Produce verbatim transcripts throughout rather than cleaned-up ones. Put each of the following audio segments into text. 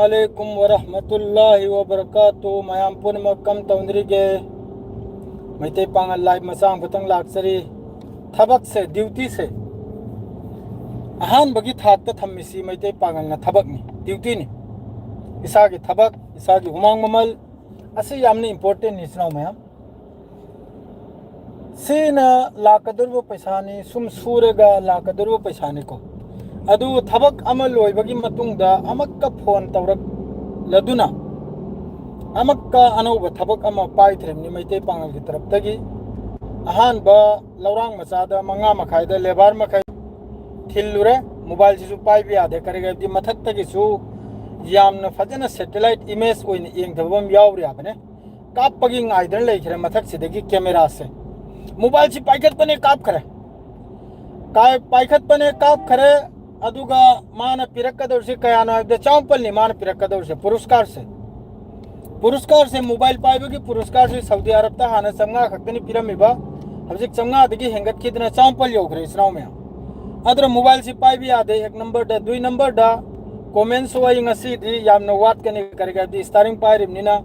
ꯑꯂꯩꯀꯨꯝ ꯋꯔꯍꯃꯇꯨꯜꯂꯥꯍꯤ ꯋꯕꯔꯀꯥꯇꯨ꯫ ꯃꯌꯥꯝ ꯄꯨꯝꯅꯃꯛ ꯀꯝ ꯇꯧꯅꯔꯤꯒꯦ? ꯃꯩꯇꯩ ꯄꯥꯉꯜ ꯂꯥꯏꯚ ꯃꯆꯥ ꯑꯃꯈꯛꯇꯪ ꯂꯥꯛꯆꯔꯤ꯫ ꯊꯕꯛꯁꯦ, ꯗ꯭ꯌꯨꯇꯤꯁꯦ ꯑꯍꯥꯟꯕꯒꯤ ꯊꯥꯛꯇ ꯊꯝꯃꯤꯁꯤ ꯃꯩꯇꯩ ꯄꯥꯉꯜꯅ ꯊꯕꯛꯅꯤ, ꯗ꯭ꯌꯨꯇꯤꯅꯤ꯫ ꯏꯁꯥꯒꯤ ꯊꯕꯛ, ꯏꯁꯥꯒꯤ ꯍꯨꯃꯥꯡ ꯃꯃꯜ, ꯑꯁꯤ ꯌꯥꯝꯅ ꯏꯝꯄꯣꯔꯇꯦꯟꯅꯤ, ꯏꯆꯤꯟ ꯏꯅꯥꯎ ꯃꯌꯥꯝ꯫ ꯁꯤꯅ ꯂꯥꯛꯀꯗꯧꯔꯤꯕ ꯄꯩꯁꯥꯅꯤ, ꯁꯨꯝ ꯁꯨꯔꯒ ꯂꯥꯛꯀꯗꯧꯔꯤꯕ ꯄꯩꯁꯥꯅꯤꯀꯣ꯫ ꯑꯗꯨ ꯊꯕꯛ ꯑꯃ ꯂꯣꯏꯕꯒꯤ ꯃꯇꯨꯡꯗ ꯑꯃꯛꯀ ꯐꯣꯟ ꯇꯧꯔꯛꯂꯗꯨꯅ ꯑꯃꯛꯀ ꯑꯅꯧꯕ ꯊꯕꯛ ꯑꯃ ꯄꯥꯏꯊꯔꯤꯕꯅꯤ ꯃꯩꯇꯩ ꯄꯥꯉꯜꯒꯤ ꯇꯔꯞꯇꯒꯤ꯫ ꯑꯍꯥꯟꯕ ꯂꯧꯔꯥꯡ ꯃꯆꯥꯗ ꯃꯉꯥ ꯃꯈꯥꯏꯗ ꯂꯦꯕꯔ ꯃꯈꯩ ꯊꯤꯜꯂꯨꯔꯦ꯫ ꯃꯣꯕꯥꯏꯜꯁꯤꯁꯨ ꯄꯥꯏꯕ ꯌꯥꯗꯦ, ꯀꯔꯤꯒꯤ ꯍꯥꯏꯕꯗꯤ ꯃꯊꯛꯇꯒꯤꯁꯨ ꯌꯥꯝꯅ ꯐꯖꯅ ꯁꯦꯇꯦꯂꯥꯏꯠ ꯏꯃꯦꯖ ꯑꯣꯏꯅ ꯌꯦꯡꯊꯕ ꯑꯃ ꯌꯥꯎꯔꯤ ꯍꯥꯏꯕꯅꯦ꯫ ꯀꯥꯞꯄꯒꯤ ꯉꯥꯏꯗꯅ ꯂꯩꯈ꯭ꯔꯦ ꯃꯊꯛꯁꯤꯗꯒꯤ ꯀꯦꯃꯦꯔꯥꯁꯦ꯫ ꯃꯣꯕꯥꯏꯜꯁꯤ ꯄꯥꯏꯈꯠꯄꯅꯦ, ꯀꯥꯞꯈ꯭ꯔꯦ꯫ ꯀꯥꯏ-, ꯄꯥꯏꯈꯠꯄꯅꯦ, ꯀꯥꯞꯈ꯭ꯔꯦ꯫ ꯑꯗꯨꯒ ꯃꯥꯅ ꯄꯤꯔꯛꯀꯗꯧꯔꯤꯁꯤ ꯀꯌꯥꯅꯣ ꯍꯥꯏꯕꯗ, ꯆꯥꯝꯃꯥꯄꯜꯅꯤ ꯃꯥꯅ ꯄꯤꯔꯛꯀꯗꯧꯔꯤꯁꯦ, ꯄꯨꯔꯁꯀꯥꯔꯁꯦ꯫ ꯄꯨꯔꯁꯀꯥꯔꯁꯦ, ꯃꯣꯕꯥꯏꯜ ꯄꯥꯏꯕꯒꯤ ꯄꯨꯔꯁꯀꯥꯔꯁꯦ ꯁꯥꯎꯗꯤ ꯑꯔꯕꯇ ꯍꯥꯟꯅ ꯆꯥꯝꯃꯉꯥ ꯈꯛꯇꯅꯤ ꯄꯤꯔꯝꯃꯤꯕ, ꯍꯧꯖꯤꯛ ꯆꯥꯝꯃꯉꯥꯗꯒꯤ ꯍꯦꯟꯒꯠꯈꯤꯗꯅ ꯆꯥꯝꯃꯥꯄꯜ ꯌꯧꯈ꯭ꯔꯦ, ꯏꯆꯤꯟ ꯏꯅꯥꯎ ꯃꯌꯥꯝ꯫ ꯑꯗꯨꯅ ꯃꯣꯕꯥꯏꯜꯁꯤ ꯄꯥꯏꯕ ꯌꯥꯗꯦ, ꯑꯦꯛ ꯅꯝꯕꯔꯗ꯫ ꯗꯨꯏ ꯅꯝꯕꯔꯗ, ꯀꯣꯃꯦꯟꯁꯨ ꯑꯩ ꯉꯁꯤꯗꯤ ꯌꯥꯝꯅ ꯋꯥꯠꯀꯅꯤ, ꯀꯔꯤꯒꯤ ꯍꯥꯏꯕꯗꯤ ꯁ꯭ꯇꯥꯔꯤꯡ ꯄꯥꯏꯔꯤꯕꯅꯤꯅ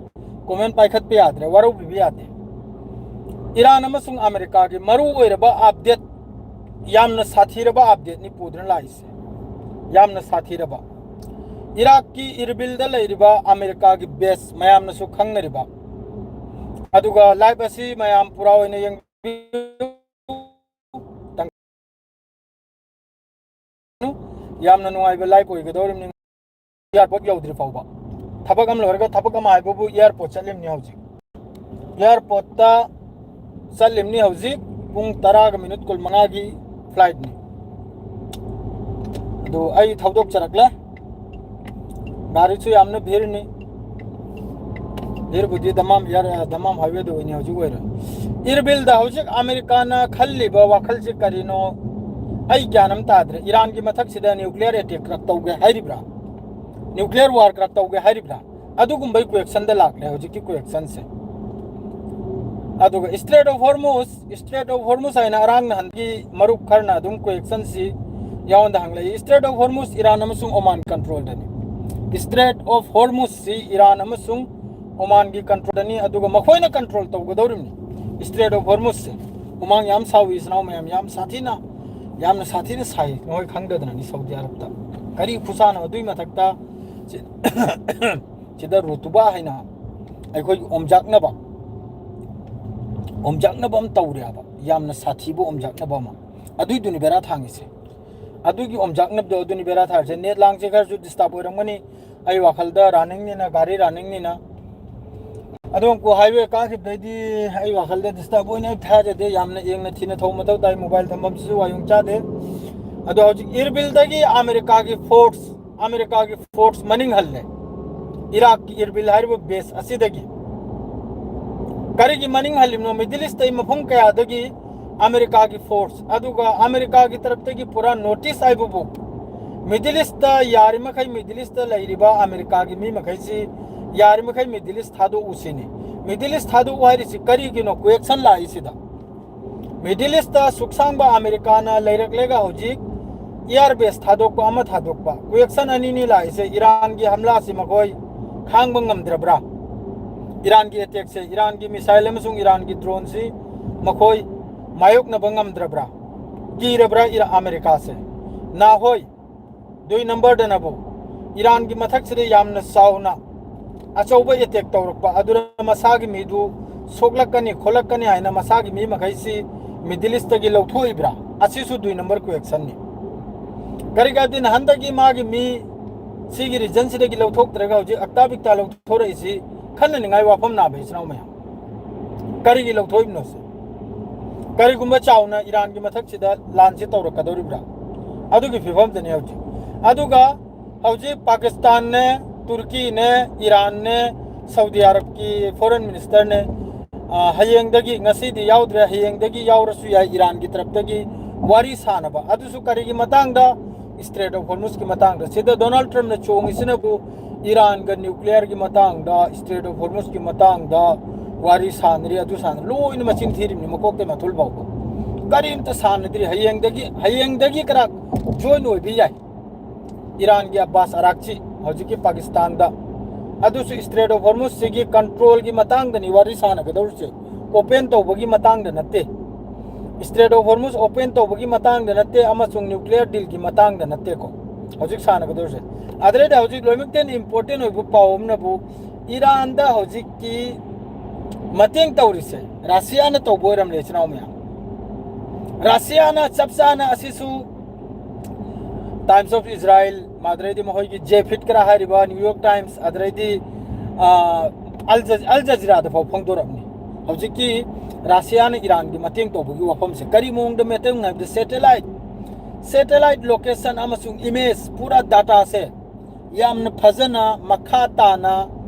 ꯀꯣꯃꯦꯟ ꯄꯥꯏꯈꯠꯄ ꯌꯥꯗ꯭ꯔꯦ, ꯋꯥꯔꯧꯕꯤꯕ ꯌꯥꯗꯦ꯫ ꯏꯔꯥꯟ ꯑꯃꯁꯨꯡ ꯑꯃꯦꯔꯤꯀꯥꯒꯤ ꯃꯔꯨ ꯑꯣꯏꯔꯕ ꯑꯞꯗꯦꯠ, ꯌꯥꯝꯅ ꯁꯥꯊꯤꯔꯕ ꯑꯞꯗꯦꯠꯅꯤ ꯄꯨꯗꯨꯅ ꯂꯥꯛꯏꯁꯦ, ꯌꯥꯝꯅ ꯁꯥꯊꯤꯔꯕ꯫ ꯏꯔꯥꯛꯀꯤ ꯏꯔꯕꯤꯜꯗ ꯂꯩꯔꯤꯕ ꯑꯃꯦꯔꯤꯀꯥꯒꯤ ꯕꯦꯁ, ꯃꯌꯥꯝꯅꯁꯨ ꯈꯪꯅꯔꯤꯕ꯫ ꯑꯗꯨꯒ ꯂꯥꯏꯚ ꯑꯁꯤ ꯃꯌꯥꯝ ꯄꯨꯔꯥ ꯑꯣꯏꯅ ꯌꯦꯡꯕꯤꯌꯨ꯫ ꯌꯥꯝꯅ ꯅꯨꯡꯉꯥꯏꯕ ꯂꯥꯏꯐ ꯑꯣꯏꯒꯗꯧꯔꯤꯕꯅꯤ꯫ ꯑꯦꯌꯥꯔꯄꯣꯔꯠ ꯌꯧꯗ꯭ꯔꯤ ꯐꯥꯎꯕ, ꯊꯕꯛ ꯑꯃ ꯂꯣꯏꯔꯒ ꯊꯕꯛ ꯑꯃ ꯍꯥꯏꯕꯕꯨ ꯑꯦꯌꯥꯔꯄꯣꯔꯠ ꯆꯠꯂꯤꯕꯅꯤ ꯍꯧꯖꯤꯛ꯫ ꯑꯦꯌꯥꯔꯄꯣꯔꯠꯇ ꯆꯠꯂꯤꯕꯅꯤ ꯍꯧꯖꯤꯛ꯫ ꯄꯨꯡ ꯇꯔꯥꯒ ꯃꯤꯅꯤꯠ ꯀꯨꯟꯃꯉꯥꯒꯤ ꯐ꯭ꯂꯥꯏꯠꯅꯤ꯫ ꯑꯗꯨ ꯑꯩ ꯊꯧꯗꯣꯛꯆꯔꯛꯂꯦ꯫ ꯒꯥꯔꯤꯁꯨ ꯌꯥꯝꯅ ꯚꯤꯔꯅꯤ꯫ ꯚꯤꯔꯕꯨꯗꯤ ꯗꯃꯥꯝ ꯑꯦꯌꯥꯔ, ꯗꯃꯥꯝ ꯍꯥꯏꯋꯦꯗ ꯑꯣꯏꯅꯤ ꯍꯧꯖꯤꯛ ꯑꯣꯏꯔꯦ꯫ ꯏꯔꯕꯤꯜꯗ ꯍꯧꯖꯤꯛ ꯑꯃꯦꯔꯤꯀꯥꯅ ꯈꯜꯂꯤꯕ ꯋꯥꯈꯜꯁꯤ ꯀꯔꯤꯅꯣ? ꯑꯩ ꯒ꯭ꯌꯥꯟ ꯑꯃ ꯇꯥꯗ꯭ꯔꯦ꯫ ꯏꯔꯥꯟꯒꯤ ꯃꯊꯛꯁꯤꯗ ꯅ꯭ꯌꯨꯀ꯭ꯂꯤꯌꯔ ꯑꯦꯇꯦꯛ ꯈꯔ ꯇꯧꯒꯦ ꯍꯥꯏꯔꯤꯕ꯭ꯔꯥ? ꯅ꯭ꯌꯨꯀ꯭ꯂꯤꯌꯔ ꯋꯥꯔ ꯈꯔ ꯇꯧꯒꯦ ꯍꯥꯏꯔꯤꯕ꯭ꯔꯥ? ꯑꯗꯨꯒꯨꯝꯕꯒꯤ ꯀ꯭ꯋꯦꯛꯁꯟꯗ ꯂꯥꯛꯂꯦ ꯍꯧꯖꯤꯛꯀꯤ ꯀ꯭ꯋꯦꯛꯁꯟꯁꯦ꯫ ꯑꯗꯨꯒ ꯏꯁꯇ꯭ꯔꯦꯠ ꯑꯣꯐ ꯍꯣꯔꯃꯨꯁ, ꯏꯁꯇ꯭ꯔꯦꯠ ꯑꯣꯐ ꯍꯣꯔꯃꯨꯁ ꯍꯥꯏꯅ ꯑꯔꯥꯡ ꯅꯍꯥꯟꯒꯤ ꯃꯔꯨꯞ ꯈꯔꯅ ꯑꯗꯨꯝ ꯀ꯭ꯋꯦꯛꯁꯟꯁꯤ ꯌꯥꯎꯟꯗ ꯍꯪꯂꯛꯏ꯫ ꯏꯁꯇ꯭ꯔꯦꯠ ꯑꯣꯐ ꯍꯣꯔꯃꯨꯁ ꯏꯔꯥꯟ ꯑꯃꯁꯨꯡ ꯑꯣꯃꯥꯟ ꯀꯟꯇ꯭ꯔꯣꯜꯗꯅꯤ꯫ Strait of Hormuz ꯁꯤ ꯏꯔꯥꯟ ꯑꯃꯁꯨꯡ ꯑꯣꯃꯥꯟꯒꯤ ꯀꯟꯇ꯭ꯔꯣꯜꯗꯅꯤ, ꯑꯗꯨꯒ ꯃꯈꯣꯏꯅ ꯀꯟꯇ꯭ꯔꯣꯜ ꯇꯧꯒꯗꯧꯔꯤꯕꯅꯤ Strait of Hormuz ꯁꯦ꯫ ꯍꯨꯃꯥꯡ ꯌꯥꯝ ꯁꯥꯎꯏ, ꯏꯆꯤꯟ ꯏꯅꯥꯎ ꯃꯌꯥꯝ, ꯌꯥꯝ ꯁꯥꯊꯤꯅ, ꯌꯥꯝꯅ ꯁꯥꯊꯤꯅ ꯁꯥꯏ꯫ ꯅꯈꯣꯏ ꯈꯪꯗꯗꯅꯅꯤ, ꯁꯥꯎꯗꯤ ꯑꯔꯕꯇ ꯀꯔꯤ ꯈꯨꯁꯥꯅꯣ꯫ ꯑꯗꯨꯒꯤ ꯃꯊꯛꯇ ꯁꯤ-, ꯁꯤꯗ ꯔꯨꯇꯨꯕꯥ ꯍꯥꯏꯅ ꯑꯩꯈꯣꯏꯒꯤ ꯑꯣꯝꯖꯥꯛꯅꯕ, ꯑꯣꯝꯖꯥꯛꯅꯕ ꯑꯃ ꯇꯧꯔꯦ ꯍꯥꯏꯕ, ꯌꯥꯝꯅ ꯁꯥꯊꯤꯕ ꯑꯣꯝꯖꯥꯛꯅꯕ ꯑꯃ꯫ ꯑꯗꯨꯏꯗꯨꯅꯤ ꯕꯦꯔꯥ ꯊꯥꯡꯉꯤꯁꯦ꯫ ꯑꯗꯨꯒꯤ ꯑꯣꯝꯖꯥꯛꯅꯕꯗꯣ ꯑꯗꯨꯅꯤ ꯕꯦꯔꯥ ꯊꯥꯔꯤꯁꯦ꯫ ꯅꯦꯠ ꯂꯥꯡꯁꯦ ꯈꯔꯁꯨ ꯗꯤꯁꯇꯔꯕ ꯑꯣꯏꯔꯝꯒꯅꯤ꯫ ꯑꯩ ꯋꯥꯈꯜꯗ ꯔꯟꯅꯤꯡꯅꯤꯅ, ꯒꯥꯔꯤ ꯔꯟꯅꯤꯡꯅꯤꯅ꯫ ꯑꯗꯣ ꯀꯣ ꯍꯥꯏꯋꯦ ꯀꯥꯈꯤꯕꯗꯩꯗꯤ ꯑꯩ ꯋꯥꯈꯜꯗ ꯗꯤꯁꯇꯔꯕ ꯑꯣꯏꯅ ꯑꯩ ꯊꯥꯖꯗꯦ꯫ ꯌꯥꯝꯅ ꯌꯦꯡꯅ ꯊꯤꯅ ꯊꯧꯕ ꯃꯊꯧ ꯇꯥꯏ꯫ ꯃꯣꯕꯥꯏꯜ ꯊꯝꯐꯝꯁꯤꯁꯨ ꯋꯥꯌꯨꯡ ꯆꯥꯗꯦ꯫ ꯑꯗꯣ ꯍꯧꯖꯤꯛ ꯏꯔꯕꯤꯜꯗꯒꯤ ꯑꯃꯦꯔꯤꯀꯥꯒꯤ ꯐꯣꯔꯁ, ꯑꯃꯦꯔꯤꯀꯥꯒꯤ ꯐꯣꯔꯁ ꯃꯅꯤꯡ ꯍꯜꯂꯦ꯫ ꯏꯔꯥꯛꯀꯤ ꯏꯔꯕꯤꯜ ꯍꯥꯏꯔꯤꯕ ꯕꯦꯁ ꯑꯁꯤꯗꯒꯤ꯫ ꯀꯔꯤꯒꯤ ꯃꯅꯤꯡ ꯍꯜꯂꯤꯕꯅꯣ? ꯃꯤꯗꯜ ꯏꯁꯇ ꯃꯐꯝ ꯀꯌꯥꯗꯒꯤ ꯑꯃꯦꯔꯤꯀꯥꯒꯤ ꯐꯣꯔꯁ, ꯑꯗꯨꯒ ꯑꯃꯦꯔꯤꯀꯥꯒꯤ ꯇꯔꯞꯇꯒꯤ ꯄꯨꯔꯥ ꯅꯣꯇꯤꯁ ꯍꯥꯏꯕꯕꯨ, ꯃꯤꯗꯜ ꯏꯁꯇ ꯌꯥꯔꯤꯃꯈꯩ, ꯃꯤꯗꯜ ꯏꯁꯇ ꯂꯩꯔꯤꯕ ꯑꯃꯦꯔꯤꯀꯥꯒꯤ ꯃꯤ ꯃꯈꯩꯁꯤ ꯌꯥꯔꯤꯃꯈꯩ ꯃꯤꯗꯜ ꯏꯁ ꯊꯥꯗꯣꯛꯎ ꯁꯤꯅꯤ꯫ ꯃꯤꯗꯜ ꯏꯁ ꯊꯥꯗꯣꯛꯎ ꯍꯥꯏꯔꯤꯁꯤ ꯀꯔꯤꯒꯤꯅꯣ? ꯀ꯭ꯋꯦꯛꯁꯟ ꯂꯥꯛꯏꯁꯤꯗ꯫ ꯃꯤꯗꯜ ꯏꯁꯇ ꯁꯨꯛ ꯁꯥꯡꯕ ꯑꯃꯦꯔꯤꯀꯥꯅ ꯂꯩꯔꯛꯂꯒ ꯍꯧꯖꯤꯛ ꯏꯌꯥꯔ ꯕꯦꯁ ꯊꯥꯗꯣꯛꯄ ꯑꯃ ꯊꯥꯗꯣꯛꯄ, ꯀ꯭ꯋꯦꯛꯁꯟ ꯑꯅꯤꯅꯤ ꯂꯥꯛꯏꯁꯦ꯫ ꯏꯔꯥꯟꯒꯤ ꯍꯝꯂꯥꯁꯤ ꯃꯈꯣꯏ ꯈꯥꯡꯕ ꯉꯝꯗ꯭ꯔꯕ꯭ꯔꯥ? ꯏꯔꯥꯟꯒꯤ ꯑꯦꯇꯦꯛꯁꯦ, ꯏꯔꯥꯟꯒꯤ ꯃꯤꯁꯥꯏꯜ ꯑꯃꯁꯨꯡ ꯏꯔꯥꯟꯒꯤ ꯗ꯭ꯔꯣꯟꯁꯤ ꯃꯈꯣꯏ ꯃꯥꯌꯣꯛꯅꯕ ꯉꯝꯗ꯭ꯔꯕ꯭ꯔꯥ? ꯀꯤꯔꯕ꯭ꯔꯥ ꯏꯔꯥ-, ꯑꯃꯦꯔꯤꯀꯥꯁꯦ? ꯅꯥꯍꯣꯏ꯫ ꯗꯨꯏ ꯅꯝꯕꯔꯗꯅꯕꯨ ꯏꯔꯥꯟꯒꯤ ꯃꯊꯛꯁꯤꯗ ꯌꯥꯝꯅ ꯆꯥꯎꯅ ꯑꯆꯧꯕ ꯑꯦꯇꯦꯛ ꯇꯧꯔꯛꯄ ꯑꯗꯨꯅ ꯃꯁꯥꯒꯤ ꯃꯤꯗꯨ ꯁꯣꯛꯂꯛꯀꯅꯤ ꯈꯣꯠꯂꯛꯀꯅꯤ ꯍꯥꯏꯅ ꯃꯁꯥꯒꯤ ꯃꯤ ꯃꯈꯩꯁꯤ ꯃꯤꯗꯜ ꯏꯁꯇꯒꯤ ꯂꯧꯊꯣꯛꯏꯕ꯭ꯔꯥ? ꯑꯁꯤꯁꯨ ꯗꯨꯏ ꯅꯝꯕꯔ ꯀ꯭ꯋꯦꯛꯁꯟꯅꯤ꯫ ꯀꯔꯤꯒꯤ ꯍꯥꯏꯕꯗꯤ ꯅꯍꯥꯟꯗꯒꯤ ꯃꯥꯒꯤ ꯃꯤ ꯁꯤꯒꯤ ꯔꯤꯖꯟꯁꯤꯗꯒꯤ ꯂꯧꯊꯣꯛꯇ꯭ꯔꯒ ꯍꯧꯖꯤꯛ ꯑꯛꯇꯥ ꯕꯤꯛꯇꯥ ꯂꯧꯊꯣꯔꯛꯏꯁꯤ ꯈꯟꯅꯅꯤꯡꯉꯥꯏ ꯋꯥꯐꯝ ꯅꯥꯕ ꯏꯆꯤꯟ ꯏꯅꯥꯎ ꯃꯌꯥꯝ꯫ ꯀꯔꯤꯒꯤ ꯂꯧꯊꯣꯛꯏꯕꯅꯣ ꯁꯦ? ꯀꯔꯤꯒꯨꯝꯕ ꯆꯥꯎꯅ ꯏꯔꯥꯟꯒꯤ ꯃꯊꯛꯁꯤꯗ ꯂꯥꯟꯁꯤ ꯇꯧꯔꯛꯀꯗꯧꯔꯤꯕ꯭ꯔꯥ? ꯑꯗꯨꯒꯤ ꯐꯤꯕꯝꯗꯅꯤ ꯍꯧꯖꯤꯛ꯫ ꯑꯗꯨꯒ ꯍꯧꯖꯤꯛ ꯄꯥꯀꯤꯁꯇꯥꯟꯅꯦ, ꯇꯨꯔꯀꯤꯅꯦ, ꯏꯔꯥꯟꯅꯦ, ꯁꯧꯗꯤ ꯑꯔꯕꯀꯤ ꯐꯣꯔꯦꯟ ꯃꯤꯅꯤꯁꯇꯔꯅꯦ, ꯑ, ꯍꯌꯦꯡꯗꯒꯤ, ꯉꯁꯤꯗꯤ ꯌꯥꯎꯗ꯭ꯔꯦ, ꯍꯌꯦꯡꯗꯒꯤ ꯌꯥꯎꯔꯁꯨ ꯌꯥꯏ, ꯏꯔꯥꯟꯒꯤ ꯇꯔꯞꯇꯒꯤ ꯋꯥꯔꯤ ꯁꯥꯅꯕ꯫ ꯑꯗꯨꯁꯨ ꯀꯔꯤꯒꯤ ꯃꯇꯥꯡꯗ? ꯏꯁꯇ꯭ꯔꯦꯠ ꯑꯣꯐ ꯍꯣꯔꯃꯨꯁꯀꯤ ꯃꯇꯥꯡꯗ꯫ ꯁꯤꯗ ꯗꯣꯅꯥꯜꯗ ꯇ꯭ꯔꯝꯞꯅ ꯆꯣꯡꯉꯤꯁꯤꯅꯕꯨ ꯏꯔꯥꯟꯒ ꯅ꯭ꯌꯨꯀ꯭ꯂꯤꯌꯔꯒꯤ ꯃꯇꯥꯡꯗ, ꯏꯁꯇ꯭ꯔꯦꯠ ꯑꯣꯐ ꯍꯣꯔꯃꯨꯁꯀꯤ ꯃꯇꯥꯡꯗ ꯋꯥꯔꯤ ꯁꯥꯟꯅꯔꯤ, ꯑꯗꯨ ꯁꯥꯟꯅ-, ꯂꯣꯏꯅ ꯃꯆꯤꯟ ꯊꯤꯔꯤꯕꯅꯤ, ꯃꯀꯣꯛꯇꯩ ꯃꯊꯨꯜ ꯐꯥꯎꯕ꯫ ꯀꯔꯤꯝꯇ ꯁꯥꯟꯅꯗ꯭ꯔꯤ꯫ ꯍꯌꯦꯡꯗꯒꯤ, ꯍꯌꯦꯡꯗꯒꯤ ꯈꯔ ꯖꯣꯏꯟ ꯑꯣꯏꯕ ꯌꯥꯏ꯫ ꯏꯔꯥꯟꯒꯤ ꯑꯕꯥꯁ ꯑꯔꯥꯛꯆꯤ, ꯍꯧꯖꯤꯛꯀꯤ ꯄꯥꯀꯤꯁꯇꯥꯟꯗ꯫ ꯑꯗꯨꯁꯨ Strait of Hormuz ꯁꯤꯒꯤ control ꯒꯤ ꯃꯇꯥꯡꯗꯅꯤ ꯋꯥꯔꯤ ꯁꯥꯟꯅꯒꯗꯧꯔꯤꯁꯦ, open ꯇꯧꯕꯒꯤ ꯃꯇꯥꯡꯗ ꯅꯠꯇꯦ꯫ Strait of Hormuz open ꯇꯧꯕꯒꯤ ꯃꯇꯥꯡꯗ ꯅꯠꯇꯦ, ꯑꯃꯁꯨꯡ nuclear deal ꯒꯤ ꯃꯇꯥꯡꯗ ꯅꯠꯇꯦꯀꯣ ꯍꯧꯖꯤꯛ ꯁꯥꯟꯅꯒꯗꯧꯔꯤꯁꯦ꯫ ꯑꯗꯨꯗꯩꯗ ꯍꯧꯖꯤꯛ ꯂꯣꯏꯅꯃꯛꯇꯩ ꯍꯦꯟꯅ important ꯑꯣꯏꯕ ꯄꯥꯎ ꯑꯃꯅꯕꯨ, ꯏꯔꯥꯟꯗ ꯍꯧꯖꯤꯛꯀꯤ ꯃꯇꯦꯡ ꯇꯧꯔꯤꯁꯦ ꯔꯁꯤꯌꯥꯅ ꯇꯧꯕ ꯑꯣꯏꯔꯝꯂꯦ, ꯏꯆꯤꯟ ꯏꯅꯥꯎ ꯃꯌꯥꯝ꯫ ꯔꯁꯤꯌꯥꯅ ꯆꯞ ꯆꯥꯅ ꯑꯁꯤꯁꯨ Times of Israel, ꯑꯗꯨꯗꯩꯗꯤ ꯃꯈꯣꯏꯒꯤ ꯖꯦꯐꯤꯠ ꯀꯔꯥ ꯍꯥꯏꯔꯤꯕ New York Times, ꯑꯗꯨꯗꯩꯗꯤ, ꯑ, ꯑꯜ ꯖ-, ꯑꯜ ꯖꯖꯤꯔꯥꯗ ꯐꯥꯎ ꯐꯣꯡꯗꯣꯔꯛꯑꯕꯅꯤ꯫ ꯍꯧꯖꯤꯛꯀꯤ ꯔꯁꯤꯌꯥꯅ ꯏꯔꯥꯟꯒꯤ ꯃꯇꯦꯡ ꯇꯧꯕꯒꯤ ꯋꯥꯐꯝꯁꯦ ꯀꯔꯤ ꯃꯑꯣꯡꯗ ꯃꯇꯦꯡ ꯍꯥꯏꯕꯗ, satellite, satellite location ꯑꯃꯁꯨꯡ image, ꯄꯨꯔꯥ data ꯁꯦ ꯌꯥꯝꯅ ꯐꯖꯅ ꯃꯈꯥ ꯇꯥꯅ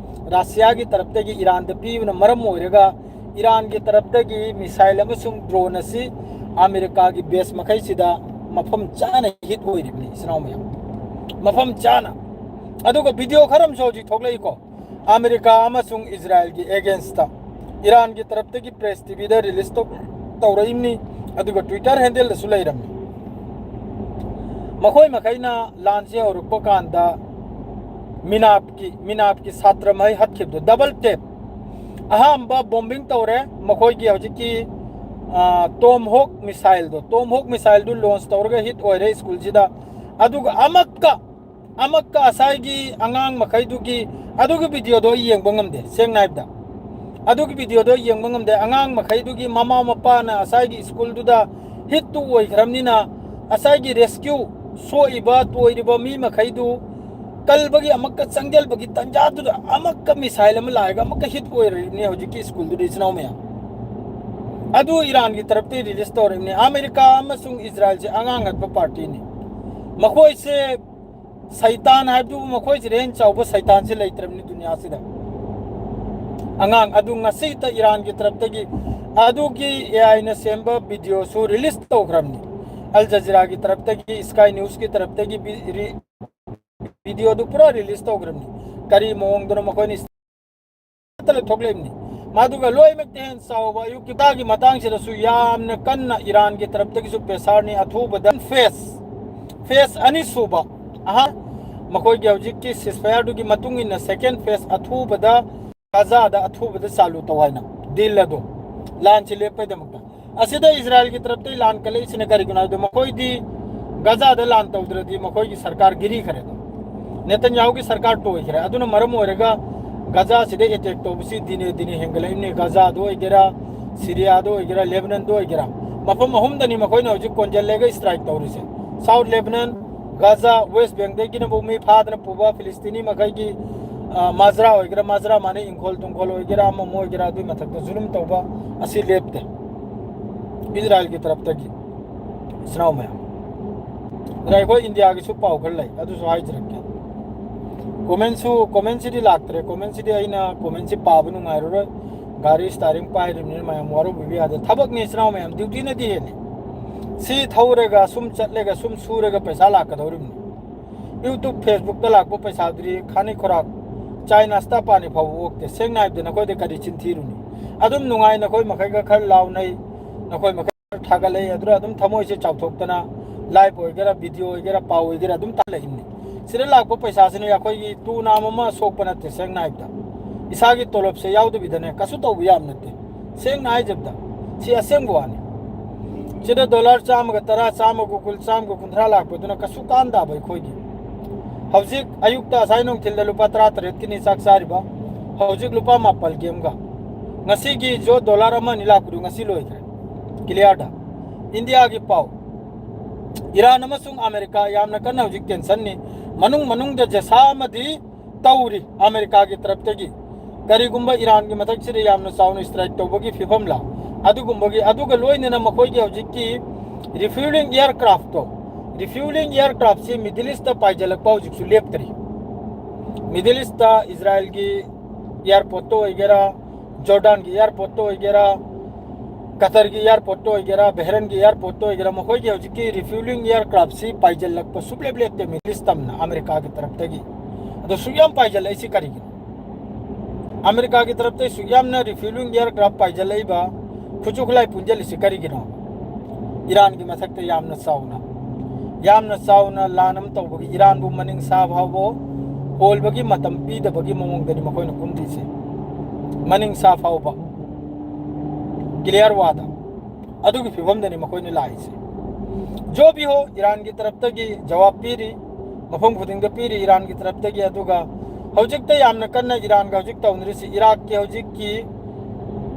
ꯔꯁꯤꯌꯥꯒꯤ ꯇꯔꯞꯇꯒꯤ ꯏꯔꯥꯟꯗ ꯄꯤꯕꯅ ꯃꯔꯝ ꯑꯣꯏꯔꯒ, ꯏꯔꯥꯟꯒꯤ ꯇꯔꯞꯇꯒꯤ missile ꯑꯃꯁꯨꯡ drone ꯑꯁꯤ ꯑꯃꯦꯔꯤꯀꯥꯒꯤ base ꯃꯈꯩꯁꯤꯗ ꯃꯐꯝ ꯆꯥꯅ hit ꯑꯣꯏꯔꯤꯕꯅꯤ, ꯏꯆꯤꯟ ꯏꯅꯥꯎ ꯃꯌꯥꯝ꯫ ꯃꯐꯝ ꯆꯥꯅ꯫ ꯑꯗꯨꯒ video ꯈꯔ ꯑꯃꯁꯨ ꯍꯧꯖꯤꯛ ꯊꯣꯛꯂꯛꯏꯀꯣ, ꯑꯃꯦꯔꯤꯀꯥ ꯑꯃꯁꯨꯡ ꯏꯖꯔꯥꯏꯜꯒꯤ against ꯇ꯫ ꯏꯔꯥꯟꯒꯤ ꯇꯔꯞꯇꯒꯤ Press T V ꯗ release ꯇꯧ-, ꯇꯧꯔꯛꯏꯕꯅꯤ, ꯑꯗꯨꯒ Twitter handle ꯗꯁꯨ ꯂꯩꯔꯝꯃꯤ꯫ ꯃꯈꯣꯏ ꯃꯈꯩꯅ ꯂꯥꯟꯁꯤ ꯍꯧꯔꯛꯄ ꯀꯥꯟꯗ ꯃꯤꯅꯥꯞꯀꯤ, ꯃꯤꯅꯥꯞꯀꯤ ꯁꯥꯇ꯭ꯔ ꯃꯍꯩ ꯍꯠꯈꯤꯕꯗꯣ, double tap꯫ ꯑꯍꯥꯟꯕ bombing ꯇꯧꯔꯦ, ꯃꯈꯣꯏꯒꯤ ꯍꯧꯖꯤꯛꯀꯤ, ꯑ, Tomahawk missile ꯗꯣ, Tomahawk missile ꯗꯨ launch ꯇꯧꯔꯒ hit ꯑꯣꯏꯔꯦ ꯁ꯭ꯀꯨꯜꯁꯤꯗ꯫ ꯑꯗꯨꯒ ꯑꯃꯛꯀ ꯑꯃꯛꯀ ꯉꯁꯥꯏꯒꯤ ꯑꯉꯥꯡ ꯃꯈꯩꯗꯨꯒꯤ, ꯑꯗꯨꯒꯤ video ꯗꯣ ꯑꯩ ꯌꯦꯡꯕ ꯉꯝꯗꯦ, ꯁꯦꯡꯅ ꯍꯥꯏꯕꯗ꯫ ꯑꯗꯨꯒꯤ video ꯗꯣ ꯑꯩ ꯌꯦꯡꯕ ꯉꯝꯗꯦ꯫ ꯑꯉꯥꯡ ꯃꯈꯩꯗꯨꯒꯤ ꯃꯃꯥ ꯃꯄꯥꯅ ꯉꯁꯥꯏꯒꯤ ꯁ꯭ꯀꯨꯜꯗꯨꯗ hit ꯇꯨ ꯑꯣꯏꯈ꯭ꯔꯕꯅꯤꯅ, ꯉꯁꯥꯏꯒꯤ rescue, ꯁꯣꯛꯏꯕ ꯇꯣꯏꯔꯤꯕ ꯃꯤ ꯃꯈꯩꯗꯨ ꯀꯜꯕꯒꯤ ꯑꯃꯛꯀ ꯆꯪꯁꯤꯜꯕꯒꯤ ꯇꯟꯖꯥꯗꯨꯗ ꯑꯃꯛꯀ missile ꯑꯃ ꯂꯥꯛꯑꯒ ꯑꯃꯛꯀ hit ꯑꯣꯏꯔꯤꯕꯅꯤ ꯍꯧꯖꯤꯛꯀꯤ ꯁ꯭ꯀꯨꯜꯗꯨꯗ, ꯏꯆꯤꯟ ꯏꯅꯥꯎ ꯃꯌꯥꯝ꯫ ꯑꯗꯨ ꯏꯔꯥꯟꯒꯤ ꯇꯔꯞꯇꯒꯤ release ꯇꯧꯔꯤꯕꯅꯤ꯫ ꯑꯃꯦꯔꯤꯀꯥ ꯑꯃꯁꯨꯡ ꯏꯖꯔꯥꯏꯜꯁꯦ ꯑꯉꯥꯡ ꯍꯥꯠꯄ party ꯅꯤ꯫ ꯃꯈꯣꯏꯁꯦ ꯁꯩꯇꯥꯟ ꯍꯥꯏꯕꯗꯨꯕꯨ ꯃꯈꯣꯏꯁꯤꯗ ꯍꯦꯟꯅ ꯆꯥꯎꯕ ꯁꯩꯇꯥꯟꯁꯤ ꯂꯩꯇ꯭ꯔꯕꯅꯤ ꯗꯨꯅꯤꯌꯥꯁꯤꯗ꯫ ꯑꯉꯥꯡ ꯑꯗꯨ ꯉꯁꯤꯇ ꯏꯔꯥꯟꯒꯤ ꯇꯔꯞꯇꯒꯤ ꯑꯗꯨꯒꯤ A I ꯅ ꯁꯦꯝꯕ video ꯁꯨ release ꯇꯧꯈ꯭ꯔꯕꯅꯤ꯫ Al Jazeera ꯒꯤ ꯇꯔꯞꯇꯒꯤ, Sky News ꯀꯤ ꯇꯔꯞꯇꯒꯤ ꯕꯤ-, ꯔꯤ-, video ꯗꯨ ꯄꯨꯔꯥ release ꯇꯧꯈ꯭ꯔꯕꯅꯤ꯫ ꯀꯔꯤ ꯃꯑꯣꯡꯗꯅꯣ ꯃꯈꯣꯏꯅ ꯂꯧꯊꯣꯛꯂꯛꯏꯕꯅꯤ꯫ ꯃꯗꯨꯒ ꯂꯣꯏꯅꯃꯛꯇ ꯍꯦꯟꯅ ꯆꯥꯎꯕ ꯑꯌꯨꯛꯀꯤ ꯇꯥꯒꯤ ꯃꯇꯥꯡꯁꯤꯗꯁꯨ ꯌꯥꯝꯅ ꯀꯟꯅ ꯏꯔꯥꯟꯒꯤ ꯇꯔꯞꯇꯒꯤꯁꯨ pressure ꯅꯤ ꯑꯊꯨꯕꯗ꯫ Phase, phase ꯑꯅꯤꯁꯨꯕ, ꯑꯍꯥꯟ-, ꯃꯈꯣꯏꯒꯤ ꯍꯧꯖꯤꯛꯀꯤ ceasefire ꯗꯨꯒꯤ ꯃꯇꯨꯡ ꯏꯟꯅ second phase ꯑꯊꯨꯕꯗ ꯒꯥꯖꯥꯗ ꯑꯊꯨꯕꯗ ꯆꯥꯂꯨ ꯇꯧ ꯍꯥꯏꯅ deal ꯑꯗꯣ, ꯂꯥꯟꯁꯤ ꯂꯦꯞꯄꯩꯗꯃꯛꯇ꯫ ꯑꯁꯤꯗ ꯏꯁꯔꯥꯏꯜꯒꯤ ꯇꯔꯞꯇꯩ ꯂꯥꯟ ꯀꯜꯂꯛꯏꯁꯤꯅ ꯀꯔꯤꯒꯤꯅꯣ ꯍꯥꯏꯕꯗ, ꯃꯈꯣꯏꯗꯤ ꯒꯥꯖꯥꯗ ꯂꯥꯟ ꯇꯧꯗ꯭ꯔꯗꯤ ꯃꯈꯣꯏꯒꯤ ꯁꯔꯀꯥꯔ ꯒꯤꯔꯤꯈ꯭ꯔꯦ ꯑꯗꯣ, ꯅꯦꯇꯟꯌꯥꯍꯨꯒꯤ ꯁꯔꯀꯥꯔ ꯇꯣꯏꯈ꯭ꯔꯦ꯫ ꯑꯗꯨꯅ ꯃꯔꯝ ꯑꯣꯏꯔꯒ ꯒꯥꯖꯥꯁꯤꯗ attack ꯇꯧꯕꯁꯤ ꯗꯤꯅꯦ ꯗꯤꯅꯦ ꯍꯦꯟꯒꯠꯂꯛꯏꯕꯅꯤ꯫ ꯒꯥꯖꯥꯗ ꯑꯣꯏꯒꯦꯔꯥ, ꯁꯤꯔꯤꯌꯥꯗ ꯑꯣꯏꯒꯦꯔꯥ, ꯂꯦꯕꯅꯟꯗ ꯑꯣꯏꯒꯦꯔꯥ, ꯃꯐꯝ ꯑꯍꯨꯝꯗꯅꯤ ꯃꯈꯣꯏꯅ ꯍꯧꯖꯤꯛ ꯀꯣꯟꯁꯤꯜꯂꯒ strike ꯇꯧꯔꯤꯁꯦ꯫ South Lebanon, Gaza, West Bank ꯗꯒꯤꯅꯕꯨ ꯃꯤ ꯐꯥꯗꯅ ꯄꯨꯕ ꯐꯤꯂꯤꯁꯇꯤꯅꯤ ꯃꯈꯩꯒꯤ, ꯑ, ꯃꯖꯔꯥ ꯑꯣꯏꯒꯦꯔꯥ, ꯃꯖꯔꯥ ꯃꯥꯅ ꯏꯪꯈꯣꯜ ꯇꯨꯡꯈꯣꯜ ꯑꯣꯏꯒꯦꯔꯥ, ꯑꯃ ꯑꯃ ꯑꯣꯏꯒꯦꯔꯥ, ꯑꯗꯨꯒꯤ ꯃꯊꯛꯇ ꯖꯨꯂꯨꯝ ꯇꯧꯕ ꯑꯁꯤ ꯂꯦꯞꯇꯦ ꯏꯁꯔꯥꯏꯜꯒꯤ ꯇꯔꯞꯇꯒꯤ꯫ ꯏꯆꯤꯟ ꯏꯅꯥꯎ ꯃꯌꯥꯝ, ꯑꯗ ꯑꯩꯈꯣꯏ ꯏꯟꯗꯤꯌꯥꯒꯤꯁꯨ ꯄꯥꯎ ꯈꯔ ꯂꯩ, ꯑꯗꯨꯁꯨ ꯍꯥꯏꯖꯔꯛꯀꯦ꯫ Comment ꯁꯨ, comment ꯁꯤꯗꯤ ꯂꯥꯛꯇ꯭ꯔꯦ, comment ꯁꯤꯗꯤ ꯑꯩꯅ comment ꯁꯤ ꯄꯥꯕ ꯅꯨꯡꯉꯥꯏꯔꯔꯣꯏ꯫ ꯒꯥꯔꯤ steering ꯄꯥꯏꯔꯤꯕꯅꯤꯅ ꯃꯌꯥꯝ ꯋꯥꯔꯧꯕꯤꯕ ꯌꯥꯗꯦ꯫ ꯊꯕꯛꯅꯤ ꯏꯆꯤꯟ ꯏꯅꯥꯎ ꯃꯌꯥꯝ, duty ꯅꯗꯤ ꯍꯦꯜꯂꯤ꯫ ꯁꯤ ꯊꯧꯔꯒ ꯁꯨꯝ ꯆꯠꯂꯒ ꯁꯨꯝ ꯁꯨꯔꯒ ꯄꯩꯁꯥ ꯂꯥꯛꯀꯗꯧꯔꯤꯕꯅꯤ꯫ YouTube, Facebook ꯇ ꯂꯥꯛꯄ ꯄꯩꯁꯥꯗꯨꯗꯤ ꯈꯥꯅꯤ ꯈꯣꯔꯥꯛ, ꯆꯥꯏ ꯅꯥꯁꯇꯥ ꯄꯥꯅꯤ ꯐꯥꯎꯕ ꯑꯣꯛꯇꯦ꯫ ꯁꯦꯡꯅ ꯍꯥꯏꯕꯗ ꯅꯈꯣꯏꯗ ꯀꯔꯤ ꯆꯤꯟꯊꯤꯔꯨꯅꯤ? ꯑꯗꯨꯝ ꯅꯨꯡꯉꯥꯏ, ꯅꯈꯣꯏ ꯃꯈꯩꯒ ꯈꯔ ꯂꯥꯎꯅꯩ, ꯅꯈꯣꯏ ꯃꯈꯩ ꯊꯥꯒꯠꯂꯛꯏ, ꯑꯗꯨꯅ ꯑꯗꯨꯝ ꯊꯃꯣꯏꯁꯦ ꯆꯥꯎꯊꯣꯛꯇꯅ live ꯑꯣꯏꯒꯦꯔꯥ, video ꯑꯣꯏꯒꯦꯔꯥ, ꯄꯥꯎ ꯑꯣꯏꯒꯦꯔꯥ ꯑꯗꯨꯝ ꯇꯥꯜꯂꯛꯏꯕꯅꯤ꯫ ꯁꯤꯗ ꯂꯥꯛꯄ ꯄꯩꯁꯥꯁꯤꯅ ꯑꯩꯈꯣꯏꯒꯤ ꯇꯨ ꯅꯥꯝ ꯑꯃ ꯁꯣꯛꯄ ꯅꯠꯇꯦ꯫ ꯁꯦꯡꯅ ꯍꯥꯏꯕꯗ ꯏꯁꯥꯒꯤ ꯇꯣꯂꯣꯞꯁꯦ ꯌꯥꯎꯗꯕꯤꯗꯅꯦ ꯀꯩꯁꯨ ꯇꯧꯕ ꯌꯥꯕ ꯅꯠꯇꯦ꯫ ꯁꯦꯡꯅ ꯍꯥꯏꯖꯕꯗ ꯁꯤ ꯑꯁꯦꯡꯕ ꯋꯥꯅꯤ꯫ ꯁꯤꯗ dollar ꯆꯥꯝꯃꯒ ꯇꯔꯥ, ꯆꯥꯝꯃꯒ ꯀꯨꯟ, ꯆꯥꯝꯃꯒ ꯀꯨꯟꯊ꯭ꯔꯥ ꯂꯥꯛꯄꯗꯨꯅ ꯀꯩꯁꯨ ꯀꯥꯟꯗꯕ ꯑꯩꯈꯣꯏꯒꯤ꯫ ꯍꯧꯖꯤꯛ ꯑꯌꯨꯛꯇ ꯉꯁꯥꯏ ꯅꯨꯡꯊꯤꯜꯗ ꯂꯨꯄꯥ ꯇꯔꯥ ꯇꯔꯦꯠꯀꯤꯅꯤ ꯆꯥꯛ ꯆꯥꯔꯤꯕ, ꯍꯧꯖꯤꯛ ꯂꯨꯄꯥ ꯃꯥꯄꯜꯒꯤ ꯑꯃꯒ꯫ ꯉꯁꯤꯒꯤ ꯖꯣ dollar ꯑꯃ ꯑꯅꯤ ꯂꯥꯛꯄꯗꯨ ꯉꯁꯤ ꯂꯣꯏꯈ꯭ꯔꯦ꯫ Clear ꯗ꯫ ꯏꯟꯗꯤꯌꯥꯒꯤ ꯄꯥꯎ꯫ ꯏꯔꯥꯟ ꯑꯃꯁꯨꯡ ꯑꯃꯦꯔꯤꯀꯥ ꯌꯥꯝꯅ ꯀꯟꯅ ꯍꯧꯖꯤꯛ tension ꯅꯤ꯫ ꯃꯅꯨꯡ ꯃꯅꯨꯡꯗ ꯖꯦꯁꯥ ꯑꯃꯗꯤ ꯇꯧꯔꯤ ꯑꯃꯦꯔꯤꯀꯥꯒꯤ ꯇꯔꯞꯇꯒꯤ꯫ ꯀꯔꯤꯒꯨꯝꯕ ꯏꯔꯥꯟꯒꯤ ꯃꯊꯛꯁꯤꯗ ꯌꯥꯝꯅ ꯆꯥꯎꯅ strike ꯇꯧꯕꯒꯤ ꯐꯤꯕꯝꯂ, ꯑꯗꯨꯒꯨꯝꯕꯒꯤ, ꯑꯗꯨꯒ ꯂꯣꯏꯅꯅ ꯃꯈꯣꯏꯒꯤ ꯍꯧꯖꯤꯛꯀꯤ refueling aircraft ꯇꯣ, refueling aircraft ꯁꯤ Middle East ꯇ ꯄꯥꯏꯖꯜꯂꯛꯄ ꯍꯧꯖꯤꯛꯁꯨ ꯂꯦꯞꯇ꯭ꯔꯤ꯫ Middle East ꯇ ꯏꯁꯔꯥꯏꯜꯒꯤ airport ꯇ ꯑꯣꯏꯒꯦꯔꯥ, ꯖꯣꯔꯗꯥꯟꯒꯤ airport ꯇ ꯑꯣꯏꯒꯦꯔꯥ, ꯀꯇꯔꯒꯤ airport ꯇ ꯑꯣꯏꯒꯦꯔꯥ, ꯕꯍꯔꯦꯟꯒꯤ airport ꯇ ꯑꯣꯏꯒꯦꯔꯥ, ꯃꯈꯣꯏꯒꯤ ꯍꯧꯖꯤꯛꯀꯤ refueling aircraft ꯁꯤ ꯄꯥꯏꯖꯜꯂꯛꯄ ꯁꯨꯛꯂꯦꯞ ꯂꯦꯞꯇꯦ Middle East ꯇꯝꯅ ꯑꯃꯦꯔꯤꯀꯥꯒꯤ ꯇꯔꯞꯇꯒꯤ꯫ ꯑꯗꯣ ꯁꯨꯛ ꯌꯥꯝ ꯄꯥꯏꯖꯜꯂꯛꯏꯁꯤ ꯀꯔꯤꯒꯤꯅꯣ? ꯑꯃꯦꯔꯤꯀꯥꯒꯤ ꯇꯔꯞꯇꯒꯤ ꯁꯨꯛ ꯌꯥꯝꯅ refueling aircraft ꯄꯥꯏꯖꯜꯂꯛꯏꯕ, ꯈꯨꯠꯁꯨ ꯈꯨꯠꯂꯥꯏ ꯄꯨꯟꯖꯜꯂꯤꯁꯤ ꯀꯔꯤꯒꯤꯅꯣ? ꯏꯔꯥꯟꯒꯤ ꯃꯊꯛꯇ ꯌꯥꯝꯅ ꯆꯥꯎꯅ꯫ ꯌꯥꯝꯅ ꯆꯥꯎꯅ ꯂꯥꯟ ꯑꯃ ꯇꯧꯕꯒꯤ ꯏꯔꯥꯟꯕꯨ ꯃꯅꯤꯡ ꯁꯥ ꯐꯥꯎꯕ ꯍꯣꯜꯕꯒꯤ ꯃꯇꯝ ꯄꯤꯗꯕꯒꯤ ꯃꯑꯣꯡꯗꯅꯤ ꯃꯈꯣꯏꯅ ꯀꯨꯝꯗꯣꯏꯁꯦ꯫ ꯃꯅꯤꯡ ꯁꯥ ꯐꯥꯎꯕ꯫ ꯀ꯭ꯂꯤꯌꯥꯔ ꯋꯥꯗ꯫ ꯑꯗꯨꯒꯤ ꯐꯤꯕꯝꯗꯅꯤ ꯃꯈꯣꯏꯅ ꯂꯥꯛꯏꯁꯦ꯫ ꯖꯣ ꯕꯤ ꯍꯣ ꯏꯔꯥꯟꯒꯤ ꯇꯔꯞꯇꯒꯤ ꯖꯋꯥꯕ ꯄꯤꯔꯤ, ꯃꯐꯝ ꯈꯨꯗꯤꯡꯗ ꯄꯤꯔꯤ ꯏꯔꯥꯟꯒꯤ ꯇꯔꯞꯇꯒꯤ꯫ ꯑꯗꯨꯒ ꯍꯧꯖꯤꯛꯇ ꯌꯥꯝꯅ ꯀꯟꯅ ꯏꯔꯥꯟꯒ ꯍꯧꯖꯤꯛ ꯇꯧꯅꯔꯤꯁꯤ, ꯏꯔꯥꯛꯀꯤ ꯍꯧꯖꯤꯛꯀꯤ